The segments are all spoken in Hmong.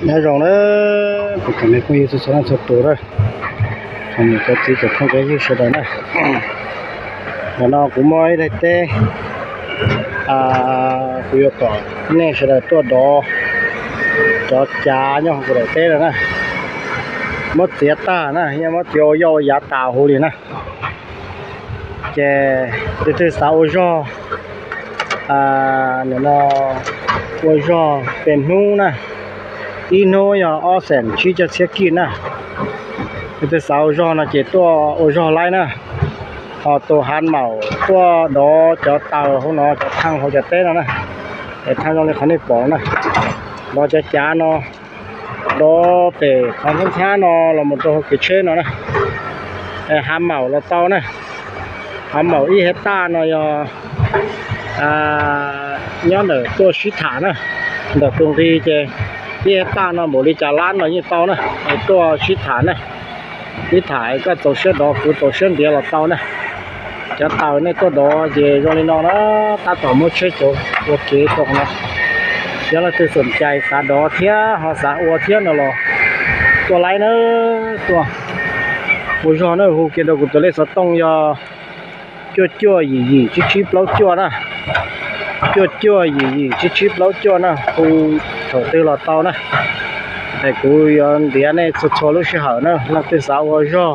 Nyob zoo na, kuv cov me phooj ywg txhua txhua leej txhua tus na, tsoom niam tsoom txiv tsoom phooj tsoom ywg sawv daws na. Ntawm no kuv muaj ib daim teb, kuv yuav kom nej sawv daws tuaj dov cov cav nyob hauv kuv daim teb no na. Muab txiav tag na, yeej muab txiav ua yoj ua yav tas huv li na. Ces leej twg xav ua zog, ua zog peb hnub na, ib hnub yog ob xees tsib caug txhiab kij na. Leej twg xav ua zog no ces tuaj ua zog laib na. Ho tus hav maum tuaj dov cov taws hauv no, cov thaaj hauv cov teb no na, es thaaj zoo li qhov nej pom na, dov cov cav no, dov pem qhov ntxhab ntxhab no los mus rau hauv kev tsheb no na. Hav maum los tau na. Hav maum ib hej taj no yog nyob ntawm tuaj sib tham na, ntawm tus nqi ces ib hej taj no npaum li cas lab no yeej tau na. Tuaj sib tham na, sib tham koj txaus siab dov kuv txaus siab ntiav los tau na. Cov taws nej tuaj dov ces zoo li no na, tab tom muab tsheb cov ua kev rau no. Yog leej twg xoom cai xav dov thiab ho xav ua thiab no los tuaj laib na, tuaj ua zog na, hu kiag rau kuv tus lej xov tooj yog cuaj cuaj yim yim tsib tsib plaub cuaj na. Cuaj cuaj yim yim tsib tsib plaub cuaj na, hu thaum twg los tau na. Es kuv yuav ntiav nej txhua txhua lub sij hawm na, leej twg xav ua zog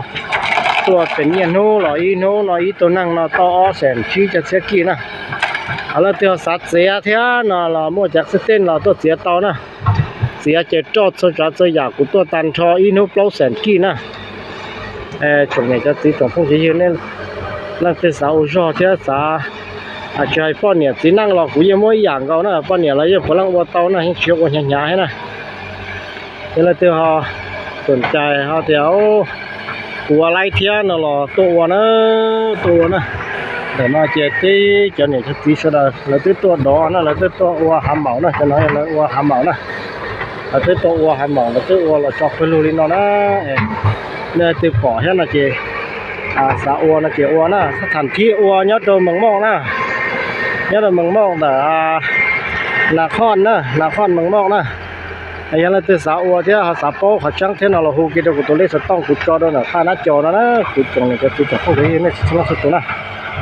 tuaj pem niaj hnub los ib hnub no ib tug neeg no tau ob xees tsib caug txhiab kij na. Ho leej twg ho xav txiav thiab no los muaj cov xib tej los tuaj txiav tau na. Txiav ces roj txhua tsav txhua yam kuv tuaj tag nrho ib hnub plaub xees kij na. Tsoom niam cov txiv tsoom phooj ywg, nej leej twg xav ua zog thiab xav, tsis hais poj niam txiv neej los kuv yeej muab ib yam nkaus na, poj niam los yeej puav leej ua tau na, yeej tsis ua hnyav hnyav thiab na. Yog leej twg ho xoom cai ho tias kuv ua laib thiab no los tuaj ua na, tuaj ua na. Ntawm no ces tib cov niam cov txiv sawv daws lawv twb tuaj dov na, lawv twb tuaj ua hav maum na, cov no lawv ua hav maum na. Lawv twb tuaj ua hav maum, lawv twb ua los tso pawg lug li no na. Nej leej twg pom thiab no ces xav ua no ces ua na, xab tham thib ua nyob rau Mees Moj na, nyob rau Mees Moj ntawm Nas Khoj na, Nas Khoj Mees Moj na. Yog leej twg xav ua thiab ho xav paub qhov tseeb thiab no los hu kiag rau kuv tus lej xov tooj kuv tso rau ntawm thaj nab cov no na, kuv tsoom niam cov txiv tsoom phooj ywg nej txhua leej txhua tus na.